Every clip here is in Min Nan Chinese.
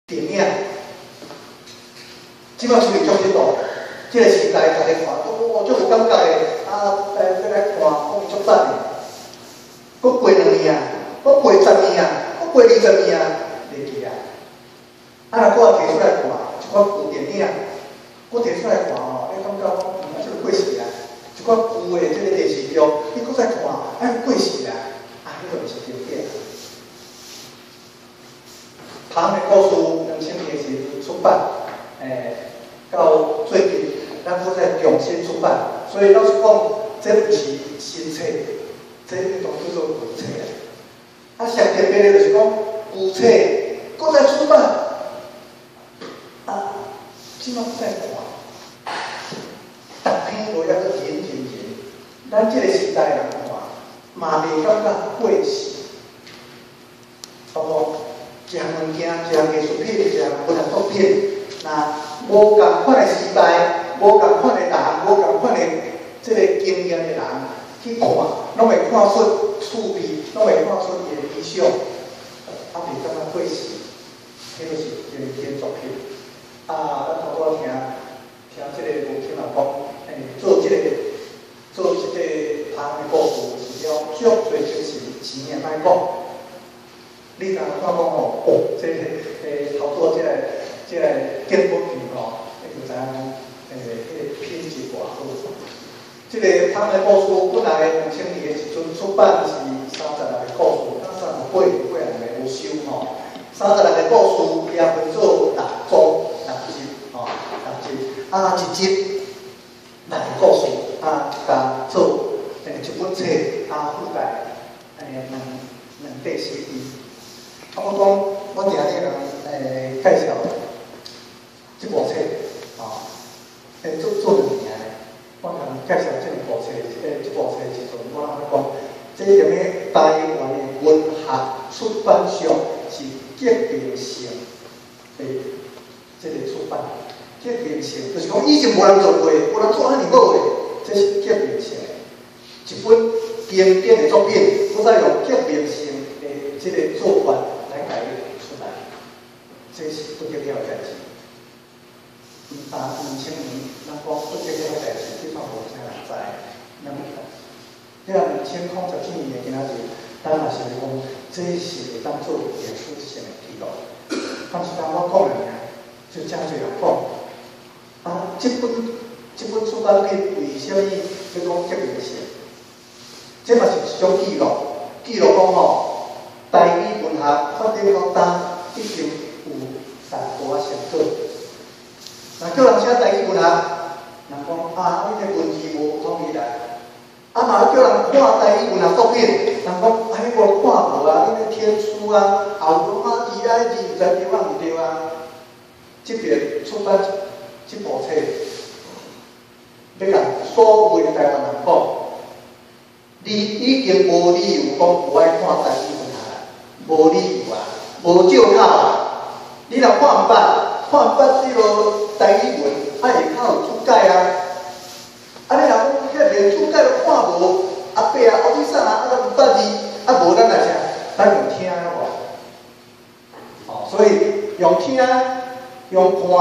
電影，這擺出去足熱度，這個時代大家看，哦，足有感覺的，啊，欲來看，講足讚的。閣過2年啊，閣過10年啊，閣過20年啊，袂記啊。啊，若閣提出來看，一寡舊電影，閣提出來看吼，你感覺講，啊，這個過時啊。一寡舊的這個電視劇，你閣再看，啊，過時啊，啊，彼個毋是經典。旁的故事2000年時出版，到最近咱閣再重新出版，所以老實講，這毋是新冊，這應當叫做舊冊啊。啊，上特別的就是講舊冊閣再出版，啊，這擺閣再看，逐篇無抑閣認認認，咱這個時代人看，嘛袂感覺過時，好無？一項物件，一項藝術品，一項文學作品，若無仝款的時代，無仝款的人，無仝款的這個經驗的人去看，攏會看出趣味，攏會看出伊的理想，啊，袂感覺過時，彼就是經典作品。啊，咱頭拄仔聽聽這個吳欽也講，做這個旁的故事是了足濟精神，錢也歹講。你若看講吼，哦，這個頭拄仔這個建本片吼，你就知影講，彼個品質偌好。這個旁的故事本來2000年的時陣出版是36個故事，啊38個無收吼。36個故事，伊也分做六組六集吼，六集啊一集六個故事啊，共做一本冊啊覆蓋兩兩塊 CD。啊，我講，我定定人介紹這部冊，啊，做2年的，我共人介紹這部冊，這部冊的時陣，我攏講，這踮咧台灣的文學出版上是革命性的這個出版，革命性就是講以前無人做過，無人做按呢好的，這是革命性的，一本經典的作品，閣再用革命性的這個做法來共伊出來，這是不得了的代誌。啊，2000年，咱講不得了的代誌，這擺無啥人知。兩，這2010幾年的今仔日，咱也是咧講，這是會當做歷史性的記錄。當時當我講的爾，就誠濟人講，啊，這本出版品為啥物欲講革命性？這嘛是一種記錄，記錄講吼，台語文學發展到今已經有淡薄仔成果。若叫人寫台語文學，人講啊，你這文字無統一來。啊，嘛叫人看台語文學作品，人講啊，彼無看無啊，你咧天書啊，後羅馬字啊，字毋知對啊毋對啊。這邊出版這部冊，欲共所有的台灣人講，你已經無理由講無愛看台語文學啦，無理由啊，無借口啊。你若看毋捌，看毋捌這個台語文，啊會較有注解啊。啊，你若講遐連注解都看無，阿伯啊、阿弟啥啊，都毋捌字，啊無咱來啥？咱用聽的無？哦，所以用聽、用看的，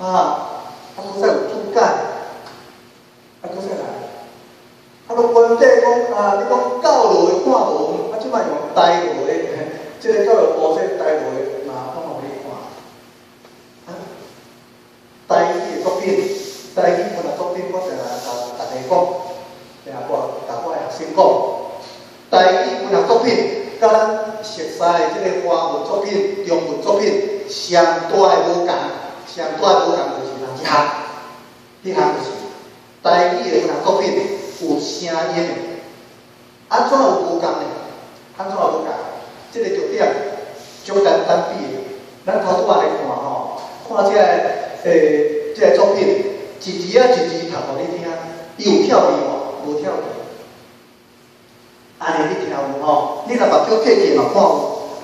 啊，啊，閣再有注解，啊，閣再來。啊，都關鍵講啊，你講教路的看無，啊，這擺用台語的，這個教育部這個台語的嘛，攏予你看。啊，台語的作品，台語文學作品，我定定共大家講，定定我共我的學生講，台語文學作品，佮咱熟悉的這個華文作品、中文作品上大的無仝，上大的無仝就是哪一項？彼項就是台語的文學作品有聲音的，按怎有無仝呢？按怎有無仝？這個重點足簡單比的，咱頭拄仔來看吼，看這個作品，一字仔一字讀予你聽，伊有跳字無？無跳字。按呢你聽有吼？你若目睭閉起嘛看有，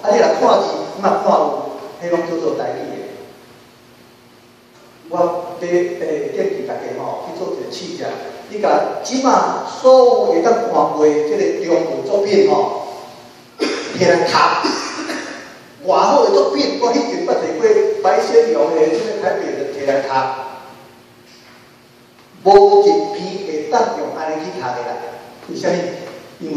啊你若看字嘛看有，彼攏叫做台語的。我欲建議大家吼去做一個試驗，你共這擺所有會當看過的這個中文作品吼，摕來讀，偌好的作品，我彼陣捌提過，咧用的這个台北的摕來讀，無一篇會當用按呢去讀的啦。為啥物？因為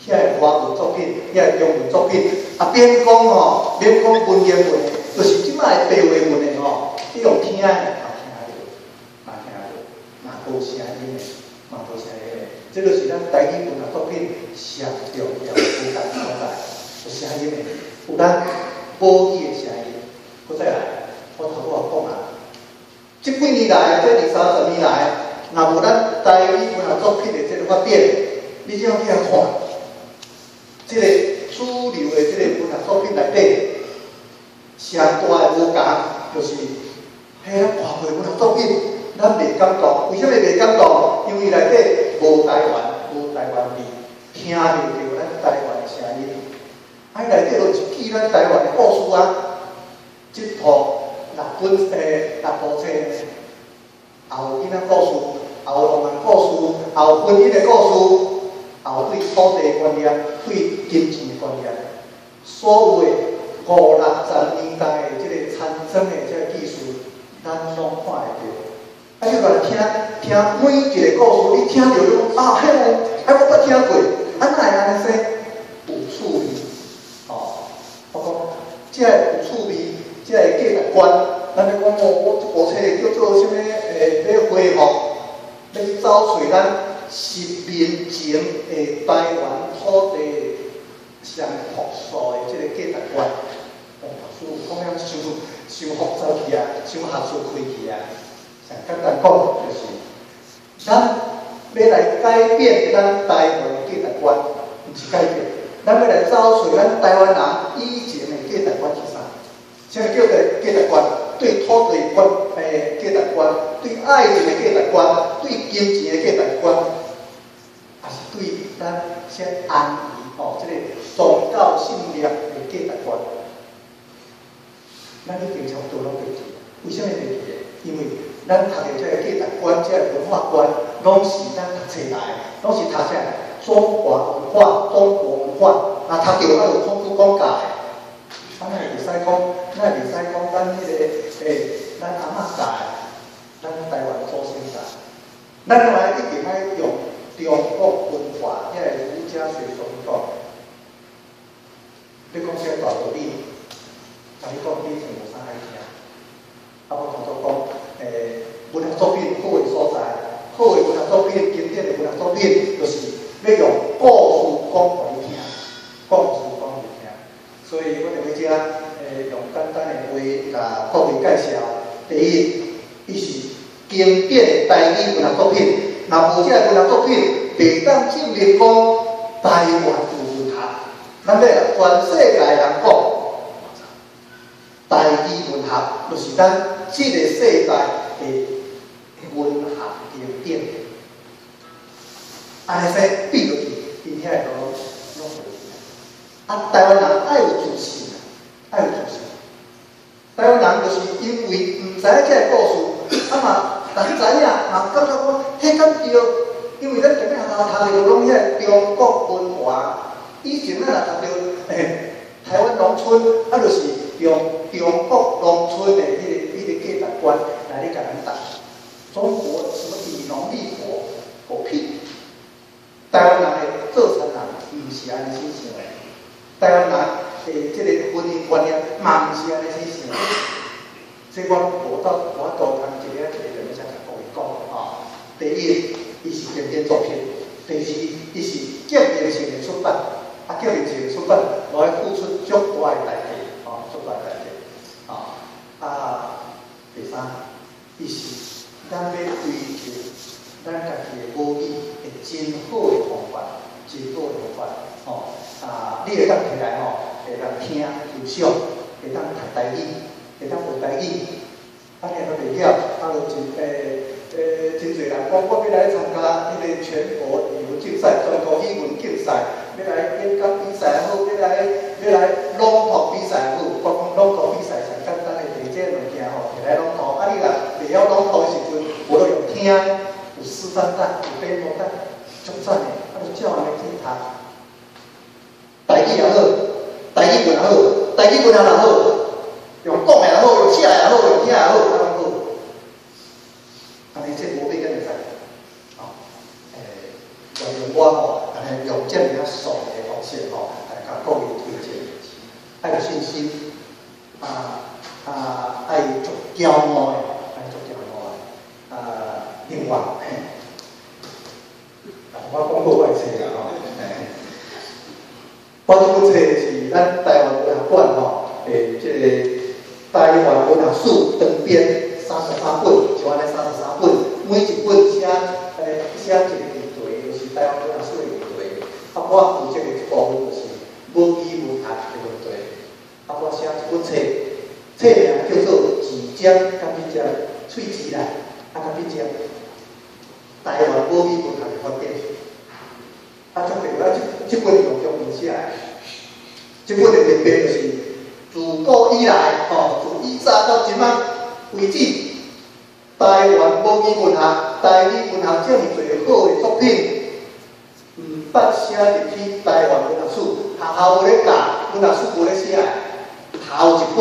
遐个華文作品，遐个中文作品，啊，免講吼，免講文言文的，就是這擺的白話文的吼，你用聽的嘛聽著，嘛聽著，嘛無聲音的，嘛無聲音的。這就是咱台語文學作品上重要的無仝所在，有聲音的，有咱母語的聲音。閣再來，我頭拄仔講啊，這幾年來，這二三十年來，若無咱台語文學作品的這个發展，你這樣去看，這个主流的這个文學作品內底，上大的無仝，就是彼個外國文學作品，咱袂感動。為啥物袂感動？因為內底無台灣，無台灣味，聽袂著咱台灣的聲音。啊，內底就一記咱台灣的故事啊，這套六本六部冊，也有囡仔故事，也有浪漫故事，也有婚姻的故事，也有對土地的觀念、對金錢的觀念，所有的五六十年代的這個田莊的這个故事，咱攏看會著。啊，你來聽聽每一個故事，你聽著你講啊，彼个，啊我捌聽過，啊哪會按呢說？有趣味，哦，我講這个有趣味，這个價值觀，咱咧講哦，我這部冊叫做啥物？欲恢復，欲去找揣咱10年前的台灣土地上樸素的這个價值觀。哦，老師講了傷傷複雜去啊，傷學術開去啊。上簡單講就是，咱欲來改變咱台灣的價值觀，毋是改變，咱欲來找揣咱台灣人以前的價值觀是啥？啥物叫做價值觀？對土地觀價值觀，對愛情的價值觀，對金錢的價值觀，也是對咱啥安逸吼，這个宗教信念的價值觀，咱已經差不多攏袂記。為啥物袂記？因為咱讀的這个價值觀、這个文化觀，攏是咱讀冊來的，攏是讀啥？中華文化、中國文化，啊，讀著啊有孔子講教的，啊，哪會袂使講？哪會袂使講咱彼个咱阿嬤教的，咱台灣祖先教的？咱來一定愛用中國文化，遐个儒家學說去講。你講這個大道理，共你講你一定無啥愛聽。啊，我頭拄講，文學作品好的所在，好的文學作品，經典的文學作品，就是欲用故事講予你聽，故事講予你聽。所以我佇欲遮，用簡單的話共各位介紹。第一，伊是經典的台語文學作品，若無這个文學作品，袂當證明講台灣有文學。咱欲共全世界人講，台語文學就是咱這个世代的文學經典。按呢說比落去，𪜶遐個攏攏無去。啊，台灣人愛有自信，愛有自信。台灣人就是因為毋知影這个故事，啊嘛，人知影，嘛感覺講，彼敢對？因為咱踮咧學校讀的攏遐中國文化，以前咱若讀著台灣農村，啊，就是用中國農村的彼個價值觀來咧共咱讀。中國什麼以農立國，狗屁！台灣人的做田人毋是按呢去想的，台灣人的這个婚姻觀念嘛毋是按呢去想的。這我無到無法度通一個一個佇遮共各位講吼。第一，伊是經典作品；第二，伊是革命性的出版。啊，革命性的出版，我愛付出足大的代價，吼，足大的代價。吼，啊，第三，伊是咱欲追求咱家己的母語的真好的方法，真好的方法，吼。啊，你會當提來吼，會當聽欣賞，會當讀台語，會當學台語。啊，你若袂曉，啊，就真濟人講，我欲來參加彼个全國語文競賽，全國語文競賽，欲來演講比賽也好，欲來朗讀比賽也好。我講朗讀比賽上簡單的，提這个物件吼，提來朗讀。啊，你若袂曉朗讀的時陣，無就用聽，有示範帶，有 demo 帶，足讚的，啊，就照按呢去讀。台語也好，台語文也好，台語文也好，用講的也好，用寫。驕傲的，安尼足驕傲的。啊，另外，嘿，我講過我的冊啦吼，嘿，我這本冊是咱台灣文學館吼，這個台灣文學史長編33本，像按呢33本，每一本寫一個議題，就是台灣文學史的議題。啊，我負責的這部分就是母語文學的問題。啊，我寫這本冊，冊名叫做《舌尖佮筆尖》，喙齒啦，啊，佮筆尖，台灣母語文學的發展。啊，足對，啊，這本是用中文寫的，這本的特別就是自古以來，吼，自以早到這擺為止，台灣母語文學、台語文學這麼濟好的作品，毋捌寫入去台灣文學史，學校無咧教，文學史無咧寫，頭一本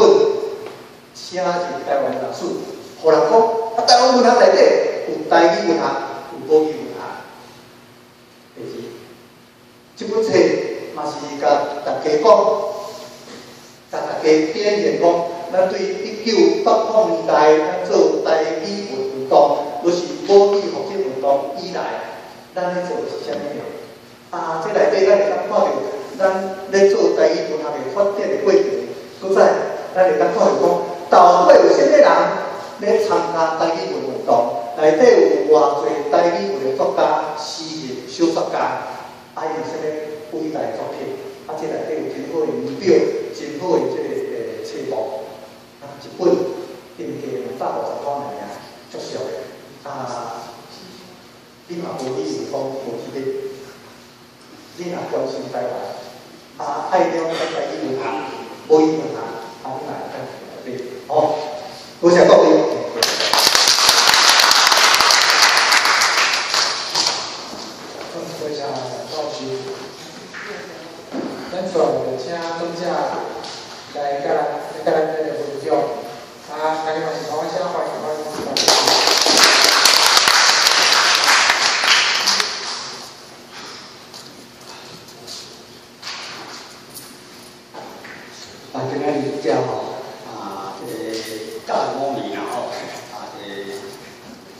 寫入台灣文學史，予人講，啊，台灣文學內底有台語文學，有母語文學。第二，這本冊嘛是共大家講，共大家展現講，咱對1980年代咱做台語運動，就是母語復興運動以來，咱咧做的是啥物物？啊，這內底咱會當看著，咱咧做台語文學的發展的過程，閣再咱會當看著講，到底有啥物人咧參加台語文運動？內底有偌濟台語文的作家、詩人、小說家，啊，伊有啥物偉大的作品？啊，這內底有真好的年表，真好的這個冊目，啊，一本定價250箍爾爾，足俗的。啊，你嘛無理由講無去買。你若關心台灣，啊，愛了解台語文學、母語文學，啊，你嘛會當去買。好，多謝各位。多謝教授。咱出來就請作者來佮咱這個分享。啊，大家嘛是掌聲歡迎歡迎。啊，今仔日遮吼，啊，這個教五年啦吼，啊，這個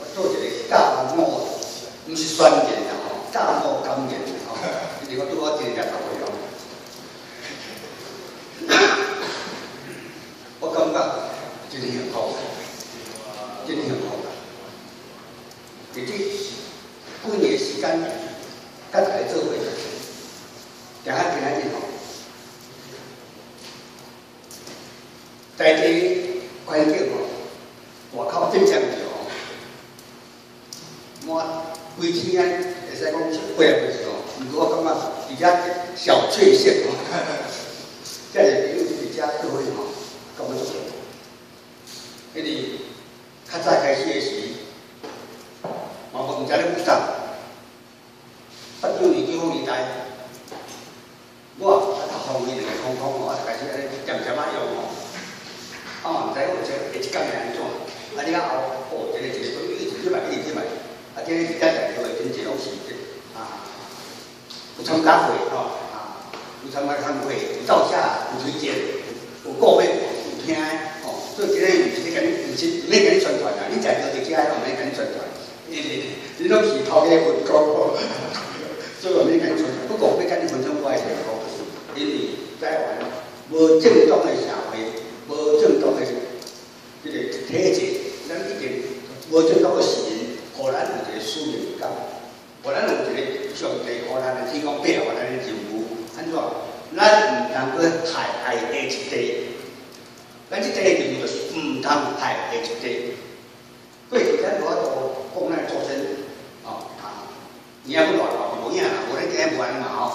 我做一個教五，毋是宣言啦吼，教五感言吼，因為我拄好今日十歲哦。我感覺真幸福，真幸福。佇這幾年時間，佮大家做伙，定啊今仔日吼。在這環境吼，外口正常著吼，滿規天會使講是過來過去吼，毋過我感覺佇遮小確幸吼，遮個朋友佇遮做伙吼，感覺足幸福。因為較早開始的時，嘛無毋知咧講啥，89年、95年代，我啊讀方面兩個空空吼，啊開始按呢漸漸仔用吼。啊嘛毋知講這下一工會按怎，啊了後，哦，一個一個一直入來，一直入來，啊，這個佇遮在座的真濟攏是啊，有參加過吼，啊，有參加工課，有走寫，有推薦，有顧買，有聽的，吼，所以今日毋是咧共你，毋是毋免共你宣傳啦，你在座佇遮攏毋免共你宣傳，因為你攏是頭家文講吼，所以毋免共你宣傳。不過欲共你分享我的地方，就是因為台灣無正當的社會。無正當的這個體制，咱一定無正當的時陣，予咱有一個使命感，予咱有一個上帝予咱的天公伯予咱的任務，按怎？咱毋通閣害下一代，咱這代的任務就是毋通害下一代。過去咱無法度講咱的祖先，哦啊，影閣偌大無影啦，無咱今日無按呢嘛吼。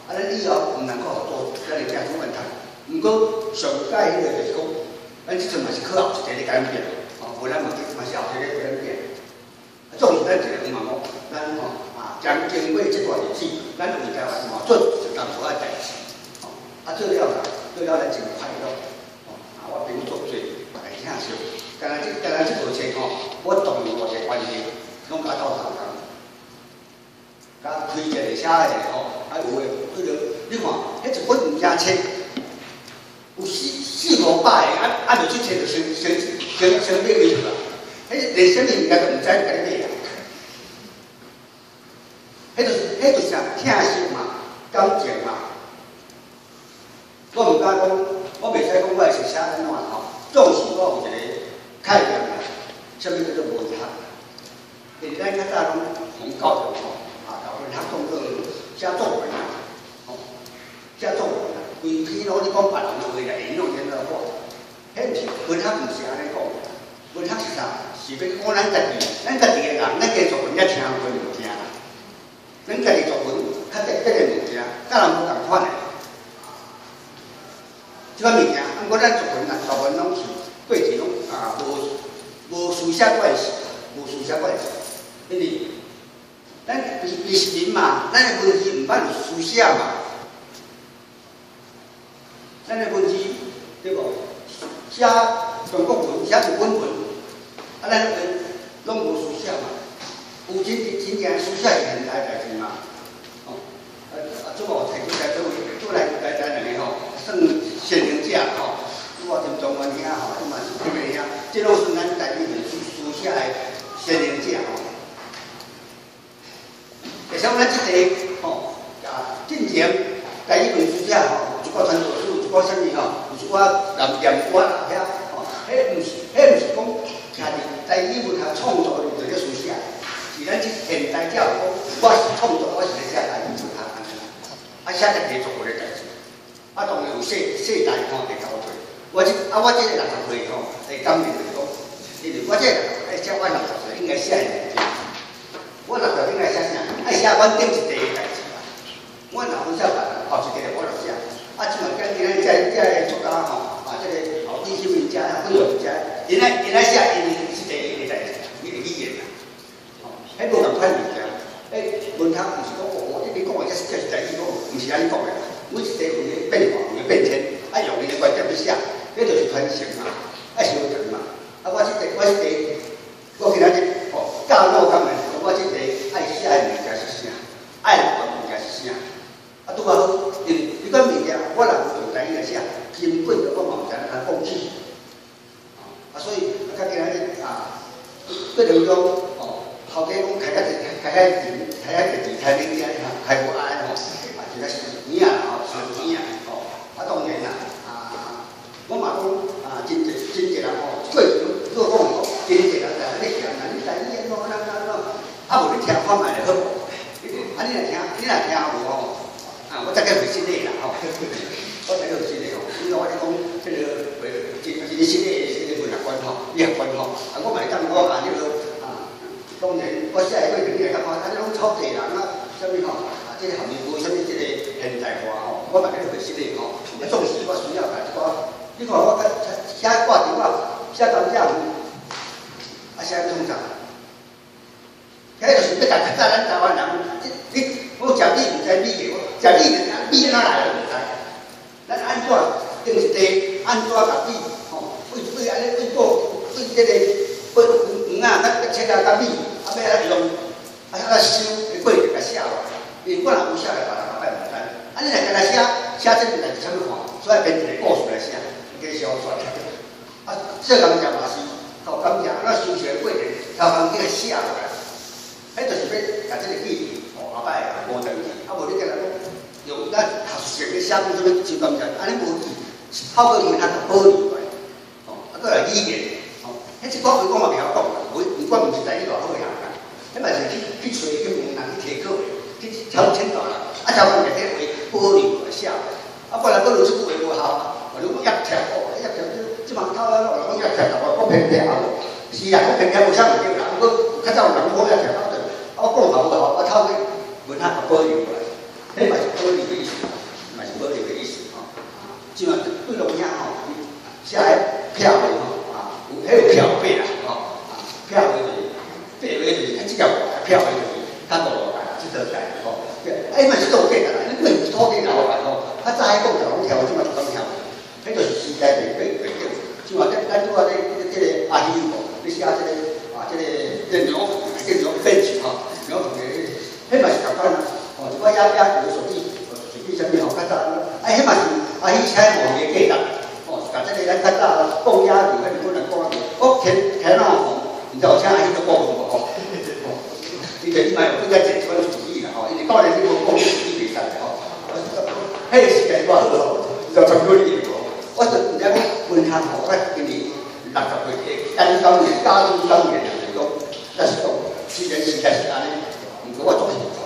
啊，咱以後毋能夠予祖咱的子孫怨嘆。毋過上蓋彼個就是講，咱這陣嘛是靠後一代咧改變，吼，無咱嘛嘛是後一代咧改變。啊，總是咱一個嘛，咱吼啊，將經過這段日子，咱為台灣嘛做一淡薄仔代誌，吼，啊做了啦，做了咱真快樂，吼，啊我朋友足濟，大家聽笑，敢若這部冊吼，我動用偌濟關係，攏共鬥相共，共推薦寫的吼，啊有的彼個，你看，彼一本物件冊。有四五百个，啊啊，就出冊就先先先買去啦。彼連啥物物件都毋知，共你買啊！彼就是啥？疼惜嘛，感情嘛。我毋敢講，我袂使講我會識寫按怎吼。總是我有一個概念啦，啥物叫做文學？因為咱較早攏從教育吼，啊，教文學當做寫作文啦，吼，寫作文啦，規篇攏你講別人的話來引用人的話，彼毋是文學，毋是按呢講。文學是啥？是欲講咱家己，咱家己的人，咱家作文才聽過物件啦。咱家己作文較特別的物件，佮人無仝款的。這款物件，毋過咱作文啊，大部分攏是過去攏啊無書寫關係，無書寫關係，因為咱伊是人嘛，咱的文字毋捌有書寫嘛，咱的文字對無？寫中國文，寫日本文，啊，咱文攏無書寫嘛，有真真正書寫是現代代誌嘛，哦，啊啊，這個提出來做來來來兩個吼，算先行者吼，我賑中原兄吼，這嘛是這個兄，這攏是咱台語文書書寫的先行者吼。而且咱這個吼，啊，進前台語文書寫吼，有一寡傳道書，有一寡啥物吼，有一寡念念歌啦遐吼，彼毋是講徛佇台語文學創作裡頭咧書寫，是咱這現代者講，我是創作，我是咧寫台語文學按呢啦，啊，寫家己作文的代誌，啊，當然有世世代吼會交替。我這個60歲吼，會感覺就是講，因為我這個愛寫我60歲應該寫的物件，我60歲應該寫啥？愛寫阮頂一代的代誌啦。我若有寫別人，後一代我就寫。啊，這馬今日這個作家吼，啊，這個後李秀文遮、許榮遮，𪜶愛寫𪜶這代的代誌，伊的語言啦。吼，彼無仝款物件。彼文學毋是講哦，你講的這是台語，毋是按呢講的。每一代有伊變化，有伊變遷，啊，用伊的觀點去寫，彼就是傳承嘛，愛相傳嘛。啊，我這代，我今仔日吼教我感覺，我這代愛寫的物件是啥？愛留的物件是啥？啊，拄仔好，因為這款物件，我若有用台語來寫，根本就我嘛毋知影按怎講起。啊，所以啊，較今仔日啊，變成講哦，頭家講開遐濟、開遐錢、開遐濟錢，開免驚哈，開無愛吼，啊，這個是有影吼，是有影吼。啊，當然啦，啊，我嘛講啊，真濟真濟人吼，過去如果講講，真濟人在咧嫌啦，你台語按怎按怎按怎，啊，無你聽看覓就好無？啊，你若聽無吼，啊，我再去回信你啦吼，我再去回信你吼，因為我咧講這個一個新的這個文學觀吼，語學觀吼，啊，我嘛會感覺啊，這個啊，當然我寫的過程你會感覺啊，這攏抄地人啊，啥物吼，啊，這個含義無啥物這個現代化吼，我嘛咧回信你吼，啊，總是我需要共一寡，你看我寫掛條仔，寫甘蔗園，啊，寫創啥？遐就是欲共較早咱台灣人，你我食米毋知米的，我食米米按怎來的毋知。咱按怎頂一地，按怎共米吼，為為按呢為過為這個為黃仔佮切啊佮米，啊欲按怎用，啊按怎收的過程共寫落來。因為我若無寫來，別人後擺毋知。啊，你若干焦寫寫這個代誌，啥物看？所以編一個故事來寫，加小說。啊，這甘蔗嘛是，吼甘蔗按怎收成的過程，頭先去共寫落來。彼就是欲共這個記憶，吼後擺無斷去。啊，無你干焦講用咱學術性咧寫講啥物收甘蔗，按呢無意，透過文學保留落來，吼，啊，閣來語言，吼，彼這寡話我嘛袂曉講啦，無我毋是台語偌好的人啦，彼嘛是去去揣去問人去提考的，去抄請教人，啊，抄完這話保留落來寫落來，啊，不然閣落這句話無效，你講葉條哦，葉條這這嘛透啊，我講葉條，我偏偏是啊，我偏偏無啥物對啦，毋過較早有人講葉條，啊，我講嘛無效，我透過文學保留落來，彼嘛是保留的意思，嘛是保留的意思吼。這嘛對攏遐吼，寫的票話吼，啊，有彼有票八啦，吼，啊，票話就是八話就是這條票話就是較五路來啦，這條來吼。啊，伊嘛是做假啦，你本土地留落來吼，較早彼講就攏跳，這嘛就攏跳，彼就是時代變變變變。像話咱拄仔咧這個阿希無，你寫這個啊，這個電腦電腦編輯吼，電腦彼嘛是仝款啊，吼，一寡野野球手機，手機啥物吼，較早，啊，彼嘛是阿希寫無伊的價值，吼，共這個咱較早講野球，彼日本人講野球，我60歲單當年加入當年來講，那是講雖然時代是按呢，毋過我足幸福。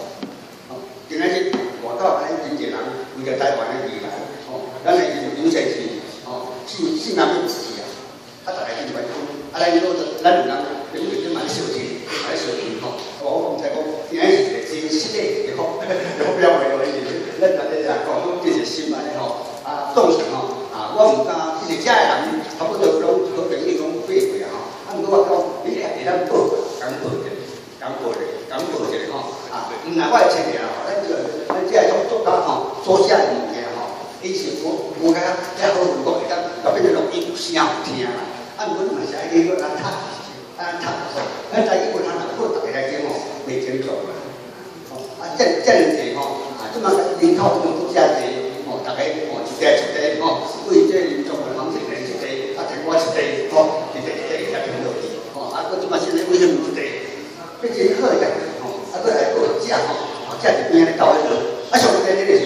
吼，今仔日外口按呢真濟人為著台灣的未來，吼，咱的尤其是吼，性性難免自己啊，啊，逐家真關心，啊，咱老咱有人朋友嘛咧相親，嘛咧相親吼，我講才講，今仔日是一個真實的一個一個表會，咱咱咧來講，這是心按呢吼，啊，當時吼，啊，我毋敢，其實遮的人差不多攏好朋友攏8歲啊吼，啊，毋過我講，你會當報，共報一下，共報一下，共報一下吼，啊，毋若我會冊爾吼，咱這咱這個作家吼，所寫的物件吼，伊是無無較較好，如果會當甲變做錄音有聲有聽啦，啊，毋過你嘛是愛去閣來讀，啊讀吼，咱台語文學若過逐家來講吼，袂清楚啦，吼，啊，遮遮爾濟吼，啊，這馬人口已經遮濟，吼，逐家吼一塊一塊吼，為這民族文化一塊一塊，啊，提我一塊，吼，一塊一塊會停落去，吼，啊，閣這馬現在為什麼一塊？這真好的代誌吼，啊，閣來閣食吼，吼，食一邊咧鬥彼落，啊，上關鍵就是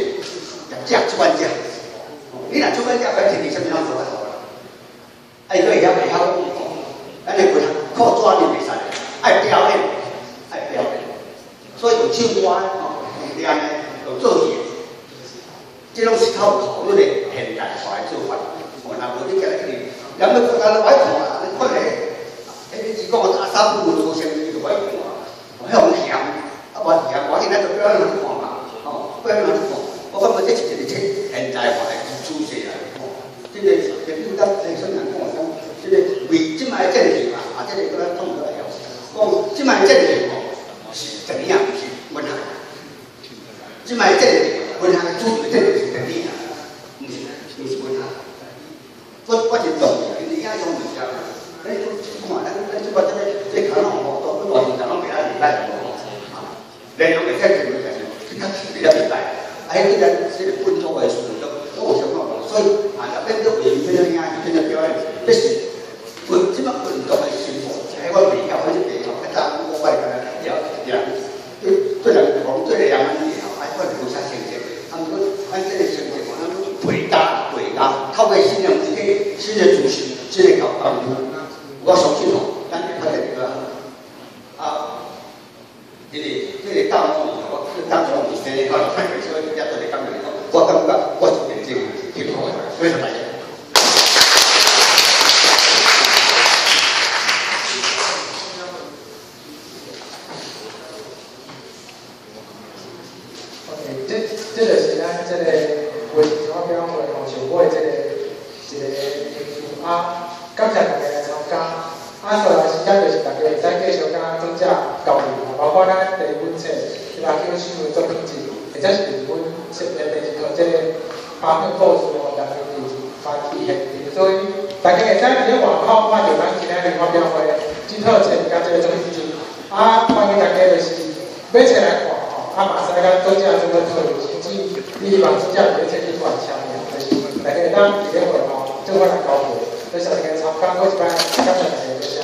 業者出版社，你若出版社擺提啥物攏無法度啦，啊，伊閣會曉會曉講，咱的文學靠紙面袂使，愛表演，愛表演，所以用唱歌吼，用念的，用做戲的，這攏是透考慮的現代化的做法。哦，若無你今日去，人們國家攏愛看啦，你看咧，彼你只講阿三不出現，伊就愛看，哦，彼好鹹，啊無鹹，無緊，咱就表演去看嘛，吼，表演去看。我感覺這是一個現代化的趨勢啦，吼。這個比如咱啥物人講講，這個為這擺的戰爭嘛，啊，這個閣咱講落來哦，講這擺的戰爭吼是電影，毋是文學。這擺的戰爭，文學的主題戰爭是電影，毋是文學。我真同意，因為影像物件，咱看咱這擺這個這卡攏吼，都大現場攏袂曉袂歹吼，啊，內容會戰爭物件，較比較袂歹。啊，彼個咱這個本土的事都都有相看所以啊，若變做變做影戲，變做表演，這是運這擺運動的進步，這我袂曉，我是袂曉。較早我會敢若了了，對對人講對人安尼吼，啊，我就無啥成績。啊，毋過咱這個成績吼，咱回答回答，透過新的媒體、新的資訊、新的工具，我相信吼，咱會發展較好。啊，這個大夢，我當初是生好，所以也做咧感覺講，我感覺我是認真挺好的，所以大家。 OK，這就是咱這個文學發表會吼，上尾這個一個程序啊，感謝大家來參加。啊，紲來時間就是大家會使繼續佮作者交流，包括咱第本冊一百九十的作品集，或者是阮第二套這個八本故事吼，人民伫發起現場，所以大家會使佇咧外口看著咱今仔日發表會這套冊佮這個作品集。啊，歡迎大家就是買冊來看吼，啊嘛使佮作者做伙討論，甚至你希望作者買冊去看簽名，就是大家會當佇咧會吼做伙來交流。多謝大家參加，閣一擺感謝大家，多謝。